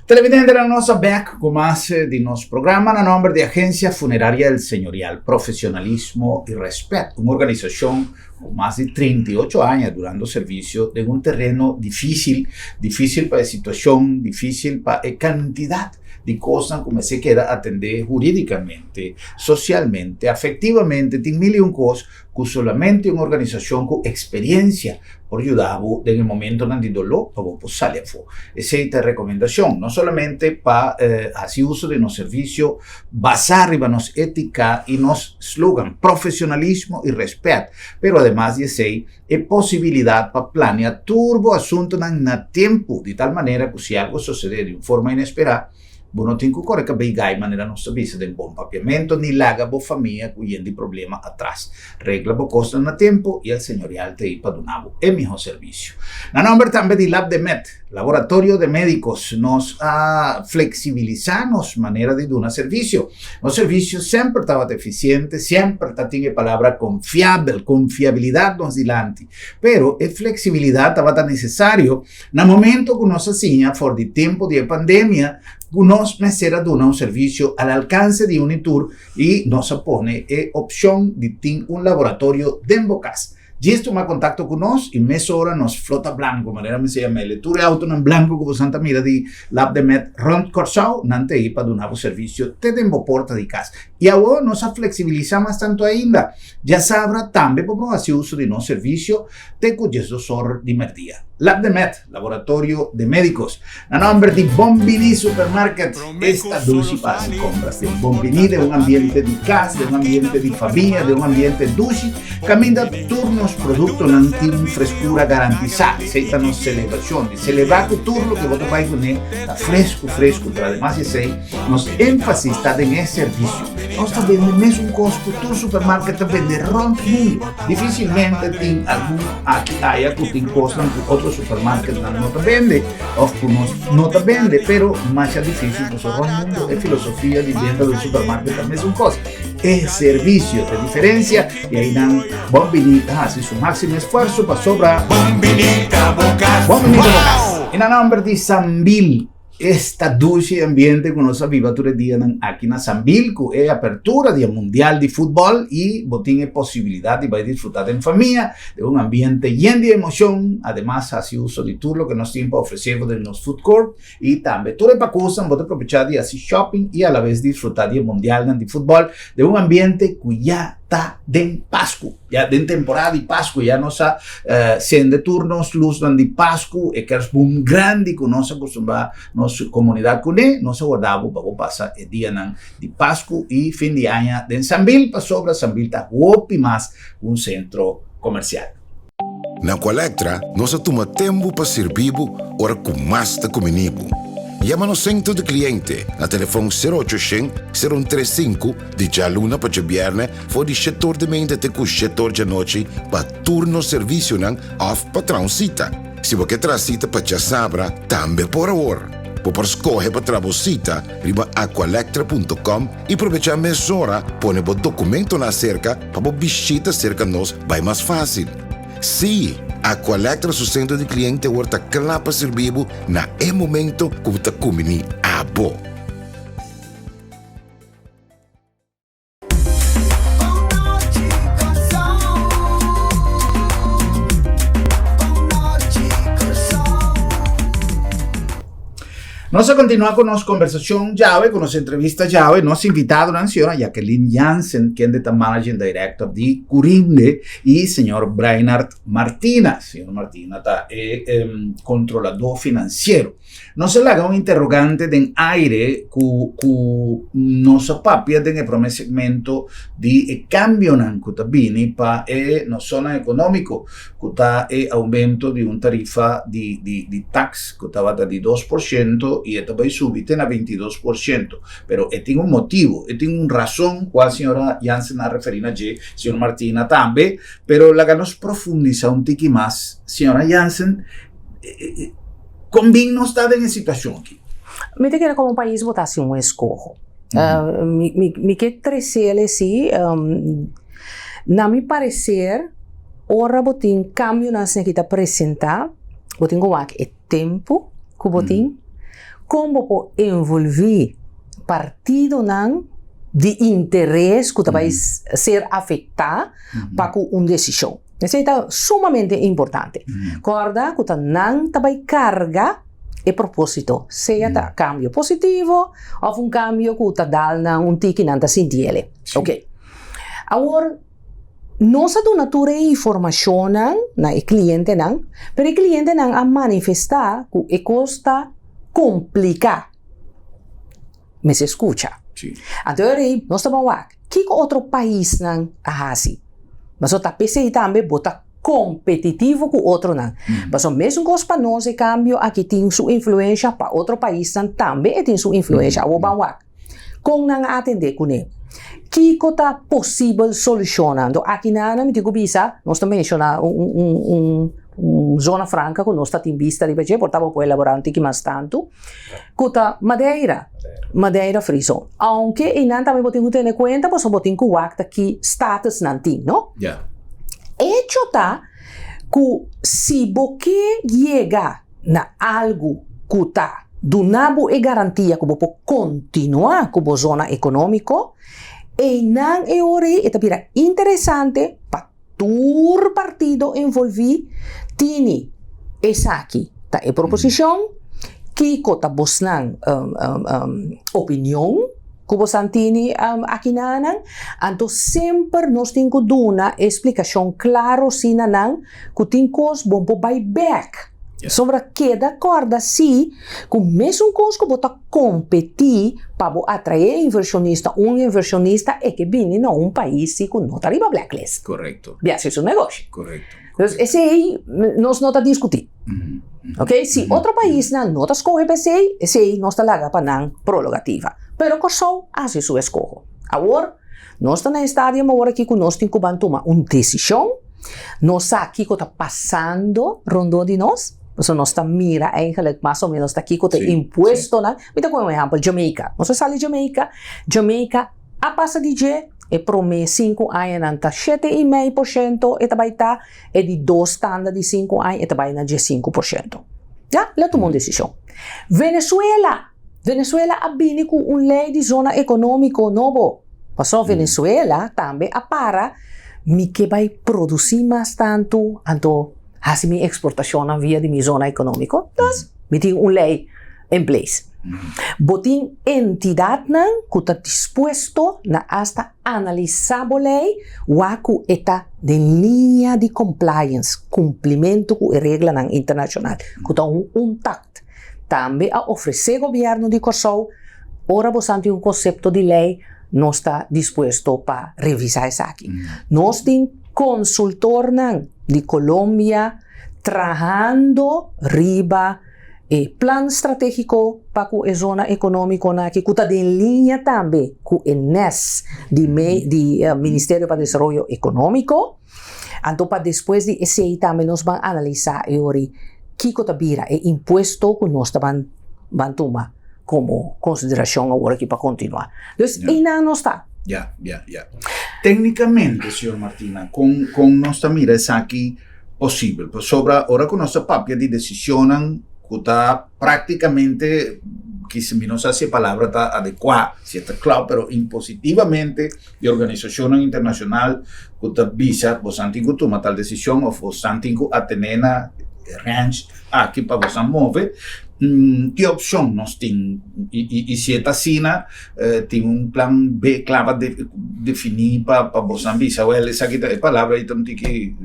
Televidentenan nos a bek ku mas di nos programa na nomber di Agencia Funeraria El Señorial, Profesionalismo y Respet, un organisacion ku mas di 38 aña durando servicio den un tereno dificil, dificil pa e situacion, dificil pa e cantidad di cosnan ku mester keda atende huridicamente, socialmente, afectivamente, tin mil y un cos ku solamente un organisashon ku eksperiencia por yuda bo den e momentonan di doló pa bo por sali afó. Esei ta e rekomendashon, no solamente pa hasi uso di nos servisio basá riba nos étika i nos slogan, profesionalismo i rèspèt, pero ademas di esei e posibilidat pa plania tur bo asuntunan na tempu di tal manera ku si algu sosodé di un forma inesperá, Bo no tin ku kore kabei gai manera nos ta bisa den bon papiamentu, ni laga bo famia ku yen di problema atras. Regla bo kosnan na tempu i El Señorial ta ei pa duna bo e mihó servisio. Na nòmber tambe di Labdemed, Laboratorio de Médicos, nos a fleksibilisá nos manera di duna servisio. Nos servisio semper tabata efisiente, semper ta tin e palabra konfiabel, konfiabilidat nos dilanti. Pero e fleksibilidat tabata nesesario Na momento ku nos a siña for di tempu di e pandemia ku nos mester a duna un servisio al alkanse di un i tur i nos a pone e opshon di tin un laboratorio den bo kas. Djis tuma kontakto ku nos i mesora nos flota blanku, manera mi sa yama el, tur e outonan blanku ku bosan ta mira di Labdemed rònt Kòrsou, nan ta ei pa duna bo servisio te den bo porta di kas. I awor nos a fleksibilisá mas tantu ainda. Djasabra tambe bo por hasi uso di nos servisio te ku 12 or di merdia. Labdemed, Laboratorio de Médicos. Na nomber di Bon Bini Supermarket, esta dushi pa hasi compras den Bon Bini, den un ambiente di cas, den un ambiente di famia, den un ambiente dushi, caminda tur nos productonan tin un frescura garantisa. Esey ta nos celebracion, di celebra cu tur loke bo ta bay cune ta fresco, fresco, pero ademas di esey, nos enfasis ta den e servicio. Nos ta bende mesun cos cu tur supermarket ta bende rond mundo. Dificilmente tin algun aki aya cu tin cosnan cu otro supermarketnan no ta bende of cu nos no ta bende, pero masha dificil pasobra rond mundo e filosofia di benta den supermarket ta mesun cos. E servicio ta diferencia y ainan Bon Bini ta haci su maximo esfuerzo pasobra Bon Bini ta bo cas. Bon Bini ta bo cas. Y na nomber di Sambil. Esta dushi ambiente ku nos a biba tur e dianan aki na Sambil ku e apertura di e Mundial di Futbòl i bo tin e posibilidat di bai disfrutá den famia den un ambiente yen di emoshon. Ademas hasi uso di tur loke nos tin pa ofresé bo den nos food court i tambe tur e pakusnan bo ta probechá di hasi shopping i alabes disfrutá di e Mundialnan di Futbòl den un ambiente ku ya ta den Pasku. Ya den temporada di Pasku ya nos a sende tur nos lusnan di Pasku, e kerstboom grandi ku nos a kustumbrá nos komunidat kuné, nos a warda bo pa bo pasa e dianan di Pasku i fin di aña den Sambil, pasobra Sambil ta hopi mas ku un sentro komersial. Na Aqualectra nos a tuma tempu pa sirbi bo ora ku mas ta kumini bo. Yama nos sentro di kliente na telefòn sero ocho shen, sero un tres sinku di djaluna pa djabièrnè for di shetor di meinta te ku shetor djanochi pa tur nos servisionan òf pa traha un sita. Si bo ke traha sita pa djasabra tambe por awor. Bo por skohe pa traha bo sita riba aqualectra punto com i probechá mesora pone bo dokumentonan aserka pa bo bishita serka nos bai mas fásil. Sí, Aqualectra su sentro di kliente awor ta kla pa sirbi bo na e momento ku bo ta kumbiní abo. Nos a kontinuá ku nos kombersashon djawe, ku nos entrevista djawe. Nos invitadonan, señora Jacqueline Jansen, kende ta Managing Director di Curinde, i señor Brainard Martina. Señor Martina ta e kontroladó finansiero. Nos a laga un interrogante den aire ku ku nos a papia den e promé segmento di e kambionan ku ta bini pa e nos zona ekonómiko, ku ta e oumento di un tarifa di di di tax ku tabata di 2% i e ta bai subi te na 22%. Pero e tin un motibu, e tin un rason kual señora Jansen a referí na dje, señor Martina tambe, pero laga nos profundisá un tiki mas. Señora Jansen, Kon bin nos ta den e situashon aki? Mi ta kere komo pais bo ta hasi un eskoho. Mi ke tresel esi, na mi pareser ora bo tin kambionan asina ki ta presentá, bo tin ku wak e tempu ku bo tin, kon bo por envolví partidonan di interes ku ta bai ser afektá pa ku un desishon. Esei ta sumamente importante. Kòrda ku ta nan ta bai karga e propósito, sea ta kambio positivo òf un kambio ku ta dal nan un tiki nan ta sinti el'e. Oke. Awor, nos a duna tur e informashonnan na e klientenan, pero e klientenan a manifestá ku e kos ta kompliká. Mester skucha. Anto e rei, nos ta ban wak, kiko otro paisnan a hasi? Pasobra ta p'esei tambe bo ta kompetitivo ku otronan. Pasobra mesun kos pa nos e kambio aki tin su influensha, pa otro paisnan tambe e tin su influensha. Awor ban wak, kon nan a atendé kuné? Kiko ta posibel solushonnan? Anto aki nan mi tin ku bisa, nos ta menshoná un zona franka ku nos ta tin bista riba dje, por ta bo por elaborá un tiki mas tantu. Ku ta Madeira, Madeira Free Zone. Aunke einan tambe bo tin ku tene kuenta pasobra bo tin ku wak ta ki status nan tin, no? Echo ta ku si bo ke yega na algu ku ta duna bo e garantia ku bo por kontinuá ku bo zona ekonómiko, einan e ora ei e ta bira interesante pa Tur partido envolví tini esaki ta e proposishon, kiko ta bosnan opinion ku bosan tini akinanan, anto semper nos tin ku duna e splikashon klaro si na nan ku tin kos bon por bai bèk. Pasobra keda kòrda si ku mesun kos ku bo ta kompetí pa bo atraé invershonista, un invershonista e ke bini na un pais si ku no ta riba blacklist. Korekto. Di hasi su negoshi. Korekto. Dus esei nos no ta diskutí. Oké, si otro paisnan no ta skohe pa esei, esei nos ta laga pa nan prologativa. Pero Kòrsou a hasi su eskoho. Awor, nos ta na e stadium awor aki ku nos tin ku ban tuma un desishon. Nos sa kiko ta pasando rondó di nos, pasobra nos ta mira eigenlijk mas o menos ta kiko ta e impuestonan. Mi ta pone un ehèmpel, Jamaica. Nos a sali Jamaica, Jamaica a pasa di dje, e promé sinku añanan ta 7,5% e ta bai ta, e di dos tanda di sinku aña e ta bai na 15%. Ya, el a tuma un desishon. Venezuela! Venezuela a bini ku un lei di zona ekonómiko nobo. Pasobra Venezuela tambe a para, mi ke bai produsí mas tantu, anto hasi mi eksportashonnan via di mi zona ekonómiko. Dus, mi tin un lei en place. Bo tin entidatnan ku ta dispuesto na asta analisá bo lei, wak ku e ta den liña di compliance, kumplimentu ku e reglanan internashonal, ku ta un UNTAC. Tambe a ofresé gobièrnu di Kòrsou, ora bosan tin un konsepto di lei, nos ta dispuesto pa revisá esaki. Nos tin konsultornan di Colombia trahando riba e plan stratégiko pa ku e zona ekonómikonan aki ku ta den liña tambe ku e nes di di Ministerio pa Desaroyo Ekonómiko. Anto pa despues di esei tambe nos ban analisá e ori kiko ta bira e impuesto ku nos ta ban ban tuma komo konsiderashon awor aki pa kontinuá. Dus einan nos ta. Ya, ya, ya. Téknikamente, señor Martina, kon kon nos ta mira esaki posibel? Pasobra ora ku nos ta papia di desishonnan ku ta práktikamente, kis mi no sa si e palabra ta adekuá, si e ta kla, pero impositivamente di organisashonnan internashonal ku ta bisa bosan tin ku tuma tal desishon òf bosan tin ku atené na range aki pa boso move. Ki opshon nos tin? I si e ta asina, tin un plan B kla pa definí pa boso bisa, wèl esaki ta e palabra ei ta un tiki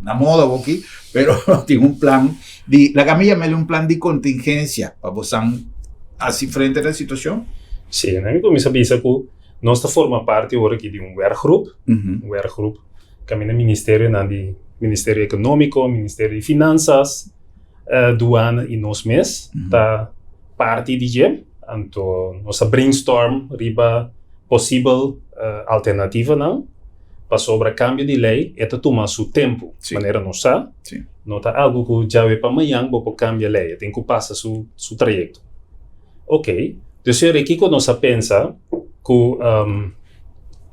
na moda awoki, pero tin un plan di, laga mi yam'el un plan di kontingensia pa boso hasi frente na e situashon? Sí, mi kuminsá bisa ku nos ta forma parti ora aki di un werkgroep, un werkgroep kaminda ministerionan di Ministerio Ekonómiko, Ministerio di Finansas, Duana i nos mes ta parti di dje. Anto nos a brainstorm riba posibel alternativanan pasobra kambio di lei e ta tuma su tempu, manera nos sa, no ta algu ku djawe pa mañan bo por kambia lei, e tin ku pasa su trayekto. Ok, dus e kiko nos a pensa ku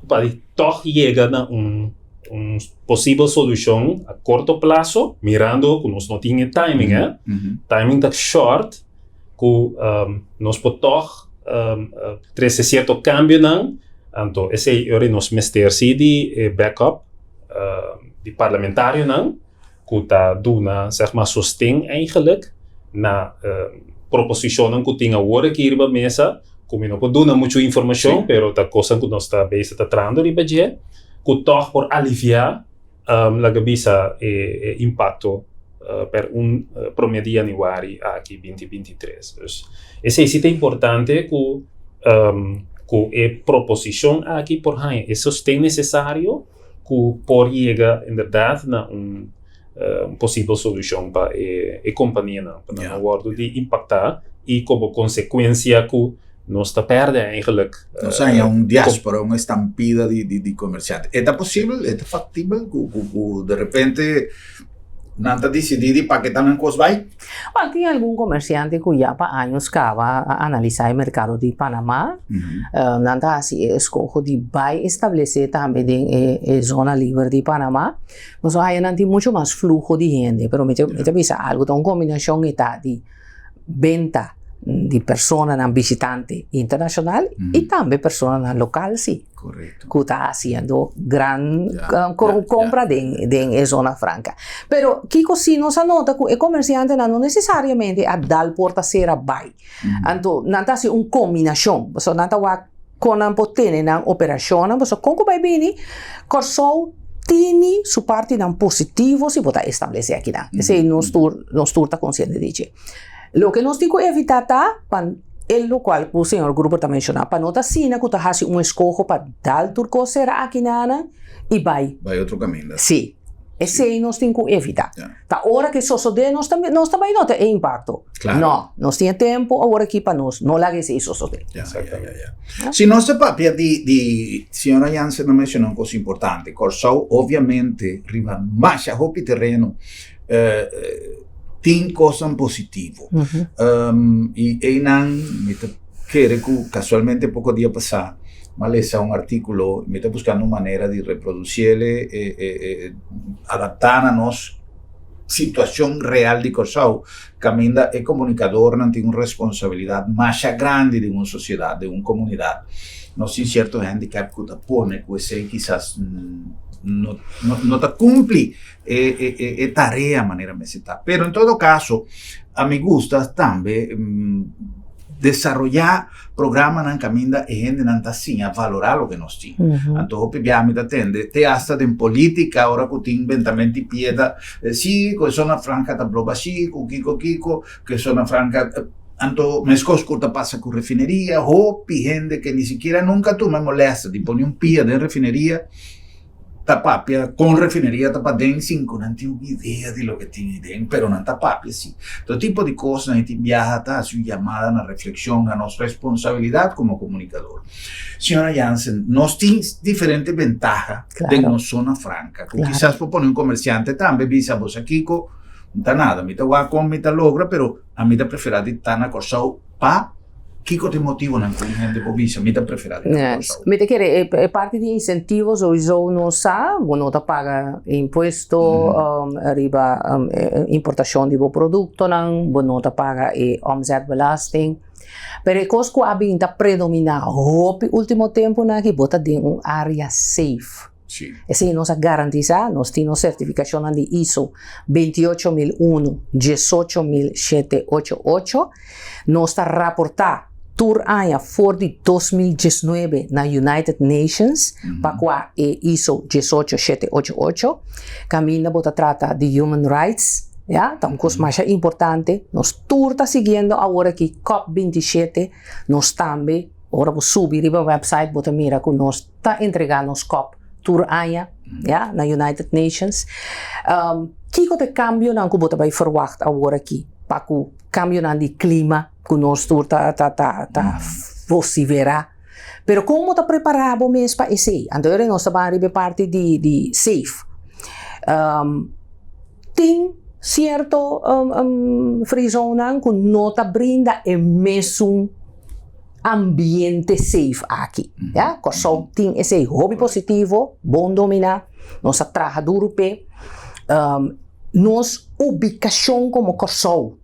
pa di tòg yega na un un posibel solushon a korto plaso, mirando ku nos no tin e timing eh, timing ta short ku nos por tòg trese sierto kambionan, anto esei e ora nos mester si di e backup di parlamentarionan ku ta duna zeg maar sosten eigenlijk na proposishonnan ku tin awor aki riba mesa ku mi no por duna muchu informashon pero ta kosnan ku nos ta bezig ta trahando riba dje ku tòg por aliviá laga bisa e impakto per un promé di yanüari aki binti 23. Dus esei si ta importante ku ku e proposishon aki por haña e sosten nesesario ku por yega inderdat na un posibel solushon pa e kompanianan pa nan no wòrdu di impaktá i komo konsekuensia ku nos ta pèrdè eigenlijk. Nos haña un diáspora, un estampida di komersiante. E ta posibel, e ta faktibel ku de repente nan ta disidí di paketá nan kos bai? Well, tin algun komersiante ku ya pa años kaba a analisá e merkado di Panamá. Nan ta hasi e eskoho di bai establesé tambe den e zona liber di Panamá. Pasobra aya nan tin muchu mas fluho di hende, pero mi ta bisa algu, ta un kombinashon e ta di benta di personanan bishitante internashonal i tambe personanan lokal si. Ku ta hasiendo gran kompra den e zona franka. Pero kiko si nos a nota ku e komersiantenan no nesesariamente a dal porta sera bai. Anto nan ta hasi un kombinashon, pasobra nan ta wak kon nan por tene nan operashonnan, pasobra kon ku bai bini Kòrsou tini su partinan positivo si bo ta establesé akinan. Esei nos tur nos tur ta konsiente di dje. Loke nos tin ku evitá ta pa e lokual ku señor Gruber ta menshoná, pa no ta asina ku ta hasi un eskoho pa dal tur kos sera akinanan i bai. Bai otro kaminda. Sí. Esei nos tin ku evitá. Ta ora ku sosodé nos ta nos ta bai nota e impakto. Claro. No, nos tin e tempu awor aki pa nos no laga esei sosodé. Ya, ya, ya, ya. Si nos ta papia di di señora Jansen a menshoná un kos importante. Kòrsou obviamente riba masha hopi tereno tin kosnan positivo. I einan mi ta kere ku kasualmente poko dia pasá mi a lesa un artíkulo, mi ta buskando un manera di reprodusiel e adaptá na nos situashon real di Kòrsou, kaminda e komunikadornan tin un responsabilidat masha grandi den un sosiedat, den un komunidat. Nos tin sierto hèndikèp ku ta pone ku esei kisas no no ta kumpli e tarea manera mester ta. Pero en todo kaso, a mi gusta tambe desaroyá programanan kaminda e hendenan ta siña valorá loke nos tin. Anto hopi bia mi ta tende te asta den polítika ora ku tin bentament di piedra, si ku e zona franka ta blo bashí, ku kiko kiko, ku e zona franka, anto meskos ku ta pasa ku refineria, hopi hende ke ni sikiera nunka tuma e molèsta di pone un pia den refineria, ta papia kon refineria ta paden sin ku nan tin un idea di loke tin aden, pero nan ta papia si. Tur tipo di kosnan e tin biaha ta hasi un yamada na reflekshon na nos responsabilidat komo komunikador. Señora Jansen, nos tin diferente bentaha den nos zona franka ku kisas por pone un komersiante tambe bisa bo sa kiko, no ta nada, mi ta wak kon mi ta logra pero ami ta prefera di ta na Kòrsou pa. Kiko ta e motibonan ku un hende por bisa mi ta preferá di ta Kòrsou? Mi ta kere e parti di insentivo souiso nos sa, bo no ta paga impuesto riba importashon di bo produktonan, bo no ta paga e omzetbelasting. Pero e kos ku a bin ta predominá hopi último tempunan aki bo ta den un área safe. Sí. Esei nos a garantisá, nos tin nos sertifikashonnan di ISO 28001, 18788. Nos ta raportá tur aña for di 2019 na United Nations pa kua e ISO 18788. Kaminda bo ta trata di human rights, ya, ta un kos masha importante. Nos tur ta siguiendo awor aki COP 27, nos tambe, ora bo subi riba website bo ta mira ku nos ta entregá nos kòp tur aña, ya, na United Nations. Kiko ta e kambionan ku bo ta bai ferwagt awor aki pa ku kambionan di klima ku nos tur ta ta ta ta vosiverá? Pero kon bo ta prepará bo mes pa esei? Anto ora nos ta ban riba e parti di di safe. Tin sierto free zonenan ku no ta brinda e mesun ambiente safe aki. Ya, Kòrsou tin esei hopi positivo, bon dominá, nos a traha duru p'e. Nos ubikashon komo Kòrsou,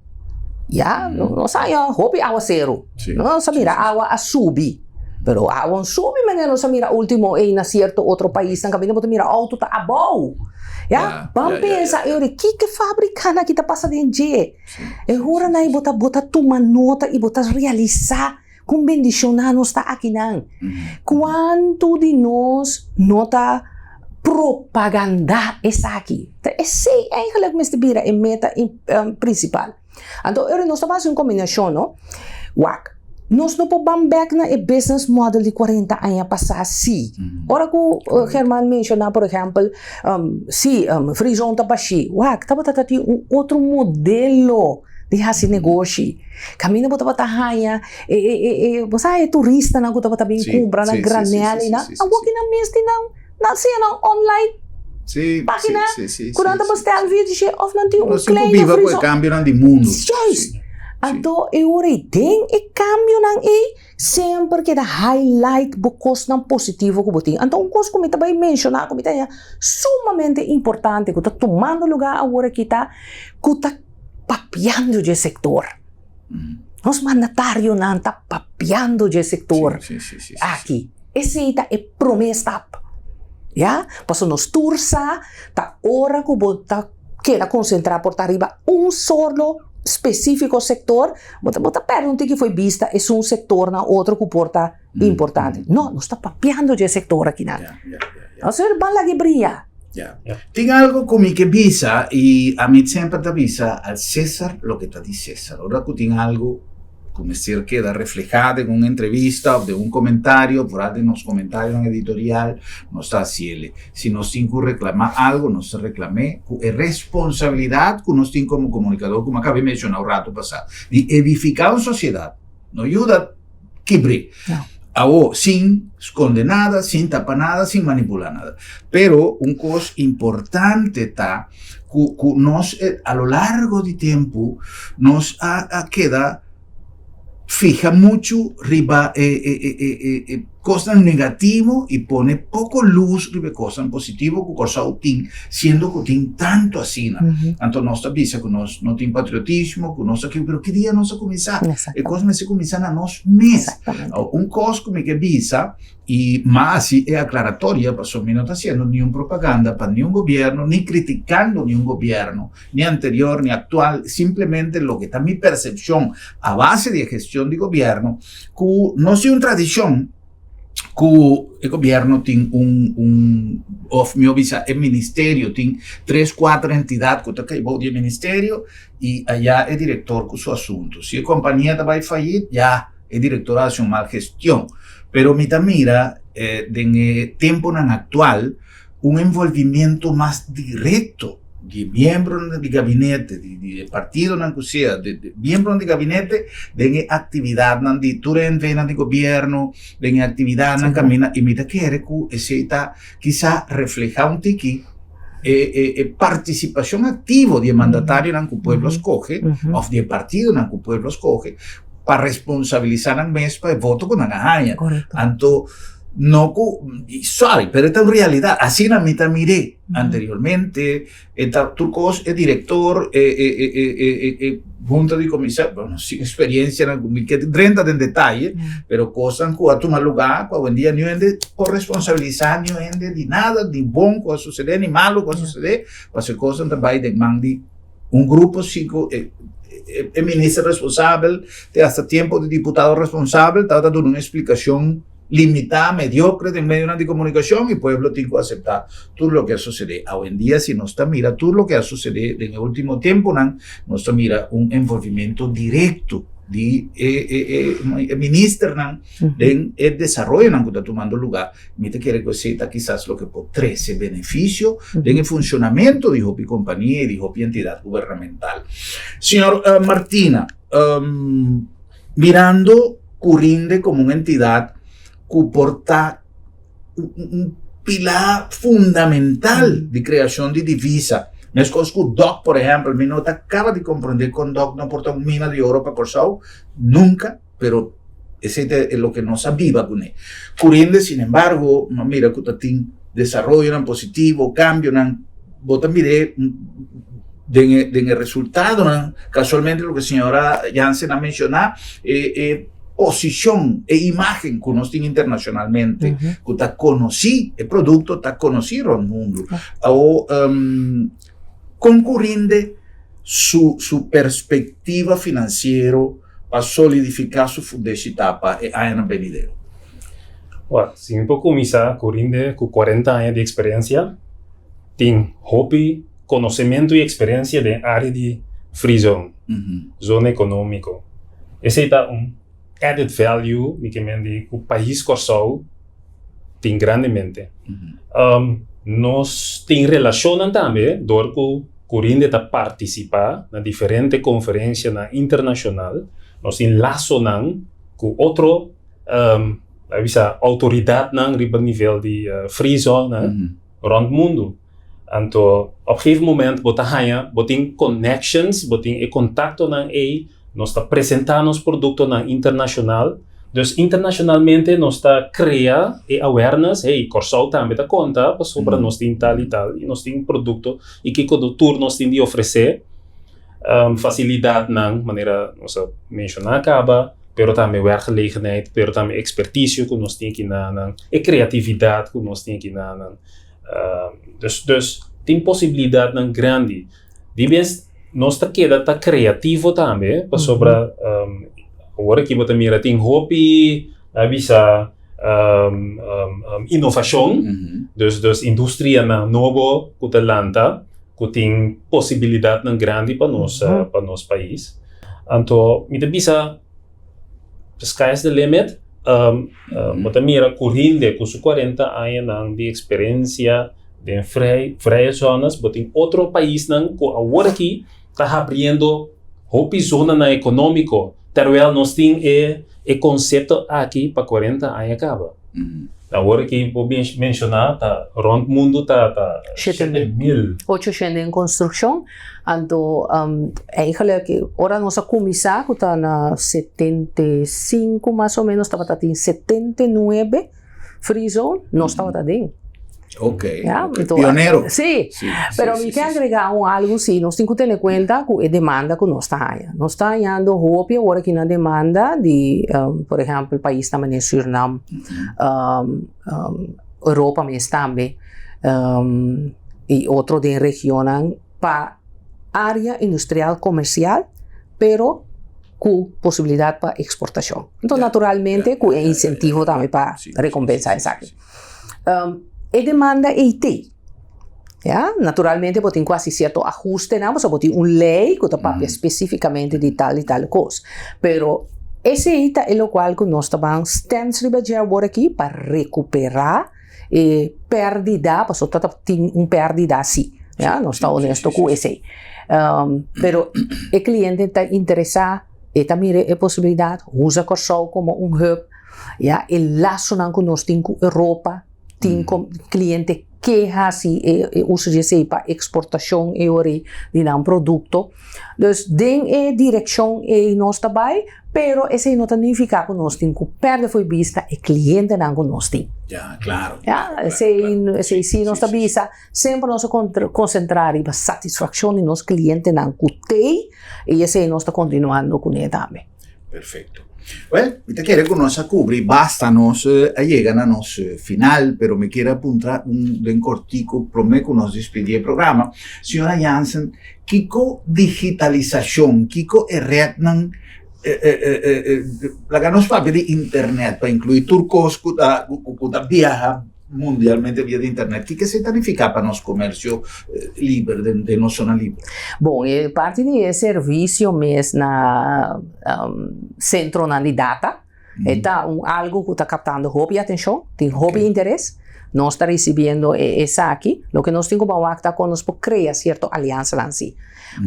ya, nos a haña hopi awaseru, nos a mira awa a subi, pero awa no subi manera nos a mira ultimo ei na sierto otro paisnan kaminda bo ta mira outo ta abou, ya. Ban pensa e ora kiko e fabrikanan aki ta pasa den dje. E horanan ei bo ta bo ta tuma nota i bo ta realisá kon bendishoná nos ta akinan. Kuantu di nos no ta propagandá esaki? Ta esei eigenlijk mester bira e meta prinsipal. Anto ora nos ta hasi un kombinashon no, wak, nos no por ban bèk na e business model di kuarenta aña pasá sí. Ora ku German menshoná por ehèmpel Sí, Free Zone ta bashí. Wak, tabata ta tin un otro modelo di hasi negoshi. Kaminda bo tabata haña e e e e bo sa e turistanan ku tabata bin kumpra na granel i nan. Awor ki nan mes tin nan nan siña nan online página ku nan ta bestel via dje òf nan tin un kleine Free Zone. Juist. Anto e ora ei den e kambionan ei. Semper keda highlight bo kosnan positivo ku bo tin. Anto un kos ku mi ta bai menshoná ku mi ta haña sumamente importante ku ta tumando lugá awor aki ta ku ta papiando dje sektor. Nos mandatarionan ta papiando dje sektor aki. Esei ta e promé stap, ya. Pasobra nos tur sa ta ora ku bo ta keda konsentrá por ta riba un solo spesífiko sektor, bo ta bo ta pèrdè un tiki fo'i bista esun sektor na otro ku por ta importante. No, nos ta papiando dje sektor akinan. Nos a ban lag'e bria. Tin algu ku mi ke bisa i ami semper ta bisa al Cesar loke ta di Cesar. Ora ku tin algu ku mester keda reflehá den un entrevista òf den un komentario, foral den nos komentarionan editorial, nos ta hasiel. Si nos tin ku reklamá algu, nos ta reklam'é ku e responsabilidat ku nos tin komo komunikador, ku mi a kaba di menshoná un ratu pasá, di edifiká un sosiedat, no yuda kibr'é. Awor, sin skonde nada, sin tapa nada, sin manipulá nada. Pero un kos importante ta ku ku nos a lo largo di tempu nos a a keda fija muchu riba e e e e e e kosnan negativo i pone poko lus riba e kosnan positivo ku Kòrsou tin, siendo ku tin tantu asina. Anto nos ta bisa ku nos no tin patriotismo, ku nos aki, pero ki dia nos a kuminsá? E kos mester kuminsá na nos mes. Un kos ku mi ke bisa I m'a hasi e aklaratoria pasobra mi no ta hasiendo niun propaganda pa niun gobierno ni kritikando niun gobierno, ni anterior ni aktual, simplemente loke ta mi persepshon a base di e gestion di gobierno ku nos tin un tradishon ku e gobierno tin un un òf mihó bisa e ministerio tin tres kuater entidat ku ta kai bou di e ministerio i aya e direktor ku su asuntu. Si e kompania ta bai fayit ya. E director a haci un mal gestion. Pero mi ta mira den e temponan actual un envolvimiento mas directo di miembronan di gabinete, di e partidonan cu sea, di miembronan di gabinete den e actividadnan di tur e NVnan di gobierno, den e actividadnan caminda y mi ta kere cu esey ta kisa refleha un tiki e e participacion activo di e mandatarionan cu pueblo a scoge of di e partidonan cu pueblo a scoge pa responsabilisa nan mes pa e voto cu nan a haña. Anto no cu, sorry, pero e ta un realidad. Asina mi ta mir'é anteriormente, e ta tur cos e director, e e e e e. Hunta di Komisario, bueno, sin eksperensianan ku mi ke drenta den detaye, pero kosnan ku a tuma lugá ku awendia niun hende por responsabilisá niun hende di nada, ni bon ku a susedé, ni malu ku a susedé, pasobra e kosnan ta bai den man di un grupo si ku e e minister responsabel te hasta tiempo di diputado responsabel tabata duna un esplikashon limitá, mediokre den medionan di komunikashon i pueblo tin ku aseptá tur loke a susedé. Awendia si nos ta mira tur loke a susedé den e último tempunan, nos ta mira un envolvimentu direkto di e e e ministernan den e desaroyonan ku ta tumando lugá. Mi ta kere ku esei ta kisas loke por trese benefisio den e funshonamentu di hopi kompania i di hopi entidat gubernamental. Señor Martina, Mirando Curinde como un entidad cu por ta un pilar fundamental di creacion di divisa, mescos cu dok por ehempel, mi no ta caba di comprende con dok no por ta un mina di oro pa Corsou, nunca, pero esey ta e loke nos a biba cune. Curinde sin embargo, no mira cu ta tin desaroyonan positivo, cambionan, bo ta mir'é den e den e resultadonan, casualmente loke señora Jansen a menciona, e e posicion, e imagen cu nos tin internacionalmente, cu ta conoci, e producto ta conoci rond mundo. Awo con cu rinde su su perspectiva financiero pa solidifica su fundeshi ta pa e añanan benidero? Well, si mi por cuminsa cu rinde cu cuarenta aña di experiencia, tin hopi konosementu i eksperensia den área di free zone, zona ekonómiko. Esei ta un added value, mi ke men di, ku pais Kòrsou tin grandemente. Nos tin relashonnan tambe dor ku Curinde ta partisipá na diferente konferensianan internashonal. Nos tin lasonan ku otro, laga bisa, outoridatnan riba nivel di free zone. Rond mundu. Anto op gegeven moment bo ta haña, bo tin connections, bo tin e contactonan ei, nos ta presenta nos productonan internacional. Dus internacionalmente nos ta crea e awareness, hey, Corsou tambe ta conta pasobra nos tin tal y tal y nos tin producto y kico tur nos tin di ofrece. Facilidadnan manera nos a menciona caba, pero tambe werkgelegenheid, pero tambe experticio cu nos tin aki na nan, e creatividad cu nos tin aki na nan. Dus, dus tin posibilidadnan grandi. Di bes nos ta keda ta creativo tambe, pasobra awor aki bo ta mira tin hopi a bisa innovacion, dus, dus industrianan nobo cu ta lanta. Ku tin posibilidatnan grandi pa nos pa nos pais. Anto mi ta bisa the sky is the limit. Bo ta mira ku hende ku su kuarenta añanan di eksperensia den vrij vrije zones, bo tin otro paisnan ku awor aki ta habriendo hopi zonanan ekonómiko, terwel nos tin e e konsepto aki pa kuarenta aña kaba. Awor ki bo menshoná ta rònt mundu ta ta 7000. 800 den konstrukshon. Anto eigenlijk ora nos a kuminsá ku ta na 75 mas o ménos tabata tin 79 free zone nos tabata den. Ok, ya, okay. Entonces, pionero. Sí, sí, pero mi ke agrega un algo sí, nos tin ku tene kuenta ku e demanda ku nos ta haña. Nos ta hañando hopi awor aki na demanda di, um, por ehempel, paisnan manera Surinam, um, um, Europa mes tambe, um, i otro den regionnan pa área industrial komersial, pero ku posibilidat pa eksportashon. Entonces, naturalmente, ku e insentivo tambe pa rekompensá esaki. E demanda ei t'ei. Ya, naturalmente bo tin ku hasi sierto ahustenan, pasobra bo tin un lei ku ta papia spesífikamente di tal i tal kos. Pero esei ta e lokual ku nos ta ban stèns riba dje awor aki pa rekuperá e pèrdida, pasobra ta tin un pèrdida si, ya, nos ta honesto ku esei. Pero e kliente ta interesá, e ta mira e posibilidat, usa Kòrsou komo un hub. Ya, e lasonan ku nos tin ku Europa, tin ku kliente ke hasi e uso di esei pa eksportashon e ora ei di nan produkto. Dus den e direkshon ei nos ta bai, pero esei no ta nifiká ku nos tin ku pèrdè fo'i bista e klientenan ku nos tin. Ya, klaro. Ya, esei esei sí nos ta bisa, semper nos a konsentrá riba satisfakshon di nos klientenan ku t'ei i esei nos ta kontinuando kuné tambe. Perfecto. Well, mi ta kere ku nos a kubri basta, nos a yega na nos final, pero mi kier a puntra un den kortiku promé ku nos despedí e programa. Señora Jansen, kiko digitalisashon, kiko e retnan, laga nos papia di internet pa inkluí tur kos ku ta ku ta biaha mundialmente via di internet, kiko esei ta nifiká pa nos komersio liber den den nos zona liber? Bon, e parti di e servisio mes na sentronan di data, e ta un algu ku ta kaptando hopi atenshon, tin hopi interes. Nos ta risibiendo e esaki. Loke nos tin ku ban wak ta kon nos por krea sierto aliansanan si.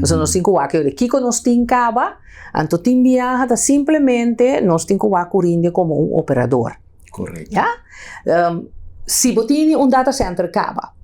Pasobra nos tin ku wak e kiko nos tin kaba, anto tin biaha ta simplemente nos tin ku wak Curinde komo un operador. Correcto. Ya? Si bo tini un data center caba,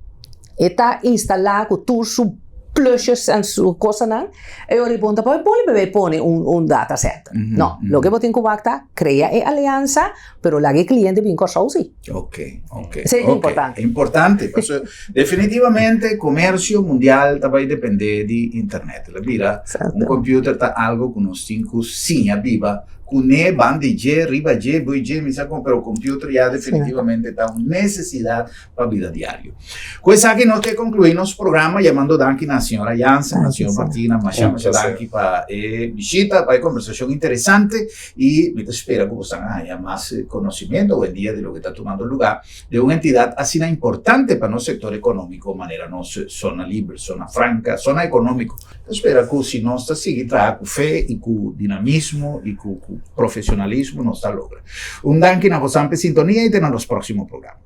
e ta instala cu tur su plusjes en su cosanan, e ora bo no ta por bolbe bay pone un data center. No, loke bo tin cu wak ta crea e aliansa, pero laga e cliente bin Corsou si. Ok, ok. Esey ta importante. Importante, pasobra definitivamente comercio mundial ta bay depende di internet. El a bira un computer ta algo cu nos tin cu siña biba Kuné, ban di dje, riba dje, bui dje, mi sa kon, pero computer ya definitivamente ta un necesidad pa bida diario. Ku esaki nos ke conclui nos programa yamando danki na señora Jansen, na señor Martina, masha masha danki pa e bishita, pa e conversacion interesante y mi ta spera ku boso a haña mas conocimiento hoy-en-dia di loke ta tumando lugar den un entidad asina importante pa nos sector economico manera nos zona liber, zona franca, zona economico. Ta spera ku si nos ta sigui traha ku fe i ku dinamismo i ku profesionalismo nos ta logra. Un danki na bosan p'e sintonia i te na nos proximo programa.